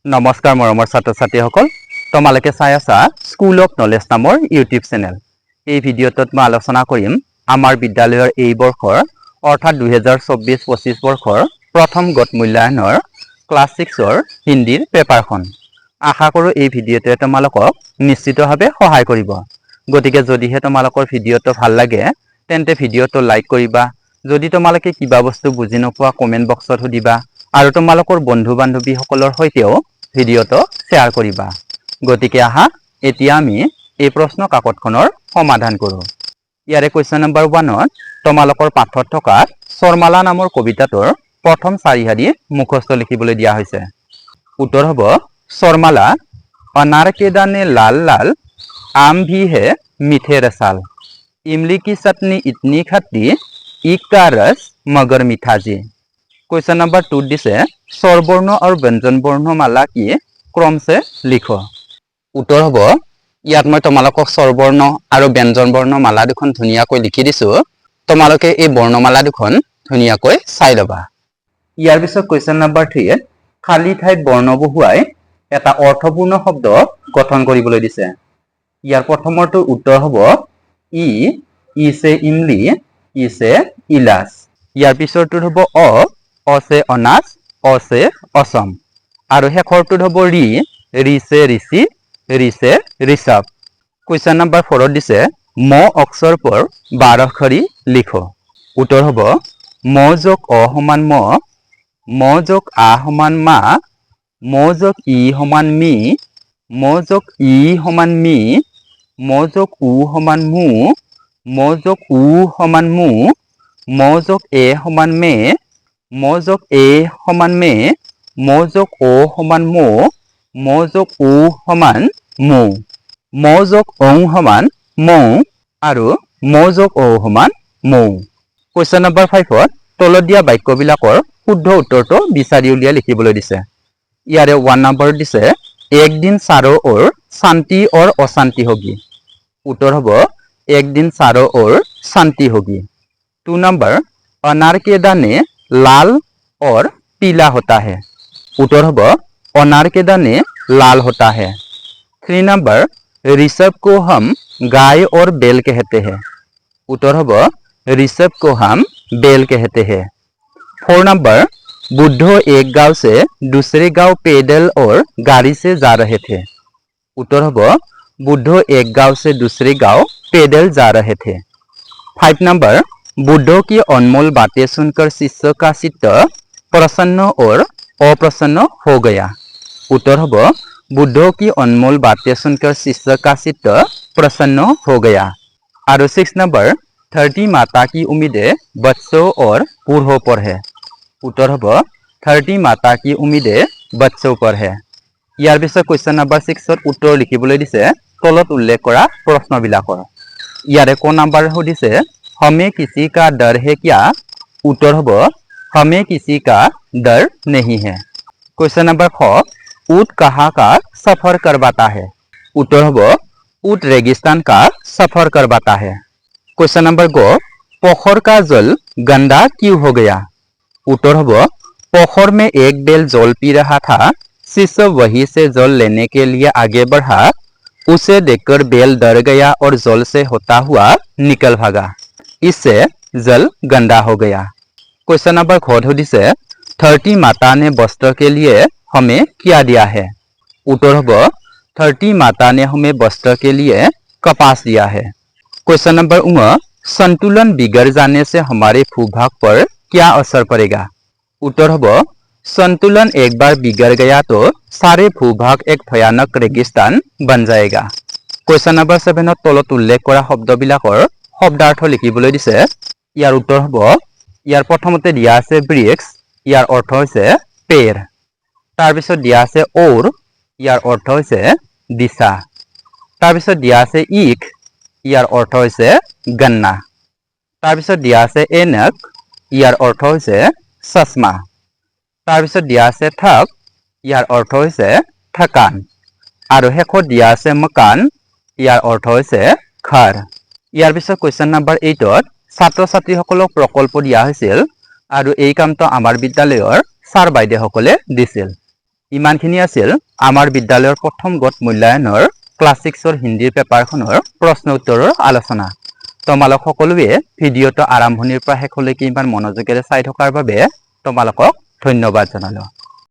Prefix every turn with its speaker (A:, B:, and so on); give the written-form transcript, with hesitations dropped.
A: নমস্কাৰ মৰমৰ ছাত্ৰ ছাত্ৰীসকল, তোমালোকে চাই আছা স্কুল অফ নলেজ নামৰ ইউটিউব চেনেল। এই ভিডিঅ'টোত মই আলোচনা কৰিম আমাৰ বিদ্যালয়ৰ এই বৰ্ষৰ, অৰ্থাৎ 2024-25 বৰ্ষৰ প্ৰথম গোট মূল্যায়নৰ ক্লাছ ছিক্সৰ হিন্দীৰ পেপাৰখন। আশা কৰোঁ এই ভিডিঅ'টোৱে তোমালোকক নিশ্চিতভাৱে সহায় কৰিব। গতিকে যদিহে তোমালোকৰ ভিডিঅ'টো ভাল লাগে, তেন্তে ভিডিঅ'টো লাইক কৰিবা। যদি তোমালোকে কিবা বস্তু বুজি নোপোৱা, কমেণ্ট বক্সত সুধিবা আৰু তোমালোকৰ বন্ধু বান্ধৱীসকলৰ সৈতেও ভিডিঅ'টো শ্বেয়াৰ কৰিবা। গতিকে আহা, এতিয়া আমি এই প্ৰশ্ন কাকতখনৰ সমাধান কৰোঁ। ইয়াৰে কুৱেশ্যন নম্বৰ ওৱানত তোমালোকৰ পাঠত থকা স্বৰমালা নামৰ কবিতাটোৰ প্ৰথম চাৰি শাৰী মুখস্থ লিখিবলৈ দিয়া হৈছে। উত্তৰ হ'ব, স্বৰমালা। अनार के दाने लाल लाल, आम भी है मीठे रसाल। इमली की चटनी इतनी खट्टी, ईख का रस मगर मीठा जी। কুৱেশ্যন নম্বৰ টুত দিছে, স্বৰবৰ্ণ আৰু ব্যঞ্জন বৰ্ণমালা কি ক্ৰম से লিখো। উত্তৰ হ'ব, ইয়াত মই তোমালোকক স্বৰবৰ্ণ আৰু ব্যঞ্জন বৰ্ণমালা দুখন ধুনীয়াকৈ লিখি দিছো। তোমালোকে এই বৰ্ণমালা দুখন ধুনীয়াকৈ চাই ল'বা। ইয়াৰ পিছত কুৱেশ্যন নম্বৰ থ্ৰীত খালী ঠাইত বৰ্ণ বহুৱাই এটা অৰ্থপূৰ্ণ শব্দ গঠন কৰিবলৈ দিছে। ইয়াৰ প্ৰথমৰটোৰ উত্তৰ হ'ব ই, ই से इमली, इ से इलाज। ইয়াৰ পিছৰটোত হ'ব অ, অ से अनाज, অ से असम। আৰু শেষৰটোত হ'ব ৰি, ৰি से ऋषि, रि से ऋषभ। কুৱেশ্যন নম্বৰ ফ'ৰত দিছে, म अक्षर पर 12 खड़ी लिखो। উত্তৰ হ'ব, ম যোগ অ সমান ম, ম যোগ আ সমান মা, ম যোগ ই সমান মি, ম যোগ ই সমান মি, ম যোগ উ সমান মু, ম যোগ উ সমান মু, ম যোগ এ সমান মে, ম যোগ এ সমান মে, ম যোগ অ সমান মো, ম যোগ ও সমান মৌ, ম যোগ ঔ সমান মৌ আৰু ম যোগ ঔ সমান মৌ। কুৱেশ্যন নম্বৰ ফাইভত তলত দিয়া বাক্যবিলাকৰ শুদ্ধ উত্তৰটো বিচাৰি উলিয়াই লিখিবলৈ দিছে। ইয়াৰে ওৱান নম্বৰত দিছে, एक दिन चारों ओर शांति और अशांति होगी। উত্তৰ হ'ব, एक दिन चारों ओर शांति होगी। টু নম্বৰ, अनार के दाने लाल और पीला होता है। উত্তৰ হ'ব, अनार के दाने लाल होता है। थ्री नंबर, ऋषभ को हम गाय और बैल कहते हैं। উত্তৰ হ'ব, ऋषभ को हम बैल कहते हैं। फोर नंबर, बुद्धो एक गांव से दूसरे गांव पैदल और गाड़ी से जा रहे थे। উত্তৰ হ'ব, बुद्धो एक गांव से दूसरे गांव पैदल जा रहे थे। फाइव नंबर, बुद्धो की अनमोल बातें सुनकर शिष्य का चित्त प्रसन्न और अप्रसन्न हो गया। উত্তৰ হ'ব, बुद्धो की अनमोल बातें सुनकर शिष्य का चित्त प्रसन्न हो गया। আৰু ছিক্স নম্বৰ, धरती माता की उम्मीदें बच्चों और बूढ़ों पर है। উত্তৰ হ'ব, धरती माता की उम्मीदें बच्चों पर है। ইয়াৰ পিছত কুৱেশ্যন নম্বৰ ছিক্সত উত্তৰ লিখিবলৈ দিছে তলত উল্লেখ কৰা প্ৰশ্নবিলাকৰ। ইয়াৰে ক নাম্বাৰ সুধিছে, हमें किसी का डर है क्या? উত্তৰ হ'ব, हमें किसी का डर नहीं है। কুৱেশ্যন নম্বৰ খ, ऊँट कहाँ का सफर करवाता है? উত্তৰ হ'ব, ऊँट रेगिस्तान का सफर करवाता है। কুৱেশ্যন নম্বৰ গ, पोखर का जल गंदा क्यों हो गया? উত্তৰ হ'ব, पोखर में एक बैल जल पी रहा था। शिष्य वहीं से जल लेने के लिए आगे बढ़ा। उसे देखकर बैल डर गया और जल से होता हुआ निकल भागा। इससे जल गंदा हो गया। কুৱেশ্যন নম্বৰ ঘ সুধিছে, धरती माता ने वस्त्र के लिए हमें क्या दिया है? উত্তৰ হ'ব, धरती माता ने हमें वस्त्र के लिए कपास दिया है। क्वेश्चन नंबर ঙ, संतुलन बिगड़ जाने से हमारे भूभाग पर क्या असर पड़ेगा? উত্তৰ হ'ব, संतुलन एक बार बिगड़ गया तो सारे भूभाग एक भयानक रेगिस्तान बन जाएगा। কুৱেশ্যন নম্বৰ ছেভেনত তলত উল্লেখ কৰা শব্দবিলাকৰ শব্দাৰ্থ লিখিবলৈ দিছে। ইয়াৰ উত্তৰ হ'ব, ইয়াৰ প্ৰথমতে দিয়া আছে वृक्ष, ইয়াৰ অৰ্থ হৈছে पेड़। তাৰপিছত দিয়া আছে ओर, ইয়াৰ অৰ্থ হৈছে দিশা। তাৰপিছত দিয়া আছে ईख, ইয়াৰ অৰ্থ হৈছে गन्ना। তাৰপিছত দিয়া আছে ऐनक, ইয়াৰ অৰ্থ হৈছে चश्मा। তাৰপিছত দিয়া আছে थक, ইয়াৰ অৰ্থ হৈছে थकान। আৰু শেষত দিয়া আছে मकान, ইয়াৰ অৰ্থ হৈছে ঘৰ। ইয়াৰ পিছত কুৱেশ্যন নাম্বাৰ এইটত ছাত্ৰ ছাত্ৰীসকলক প্ৰকল্প দিয়া হৈছিল আৰু এই কামটো আমাৰ বিদ্যালয়ৰ ছাৰ বাইদেউসকলে দিছিল। ইমানখিনি আছিল আমাৰ বিদ্যালয়ৰ প্ৰথম গোট মূল্যায়নৰ ক্লাছ 6ৰ হিন্দীৰ পেপাৰখনৰ প্ৰশ্ন উত্তৰৰ আলোচনা। তোমালোক সকলোৱে ভিডিঅ'টো আৰম্ভণিৰ পৰা শেষলৈকে ইমান মনোযোগেৰে চাই থকাৰ বাবে তোমালোকক ধন্যবাদ জনালোঁ।